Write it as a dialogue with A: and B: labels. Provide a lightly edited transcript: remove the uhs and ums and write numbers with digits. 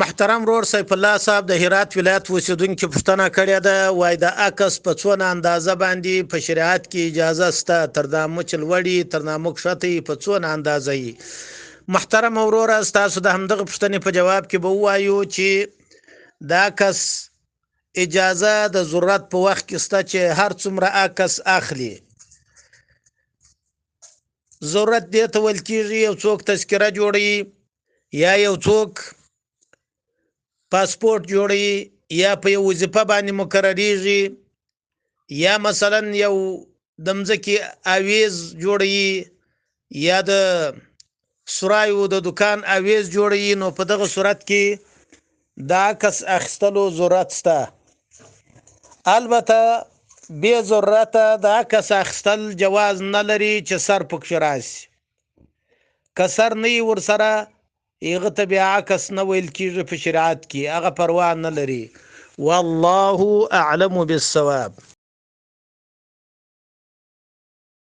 A: محترم ورور سیف الله صاحب د هرات ولایت اوسیدونکي پوښتنه کړې ده، وای د عکس په څونه اندازه باندې په شریعت کې اجازه شته؟ تر نامه چې لوړي تر نامه کښته په څونه اندازه یي؟ محترم وروره، ستاسو د همدغه پوښتنې په جواب کې به ووایو چې د عکس اجازه د ضرورت په وخت کې شته چې هر څومره عکس اخلي. ضرورت دې ته ویل کېږي یو څوک تذکره جوړوي یا یو څوک پاسپورت جوړوي یا په یو وظیفه باندې مقرریږي یا مثلا یو د مځکې اویز جوړوي یا د سرایو د دکان اویز جوړوي، نو په دغه صورت کې د عکس اخیستلو ضرورت شته. البته بې ضرورته د عکس اخیستل جواز نه لري چې سر پکښې راشي. که سر نه وي ورسره، هغه ته بیا عکس نه ویل کېږي په شریعت کې، هغه پروا نه لري. والله اعلم بالصواب.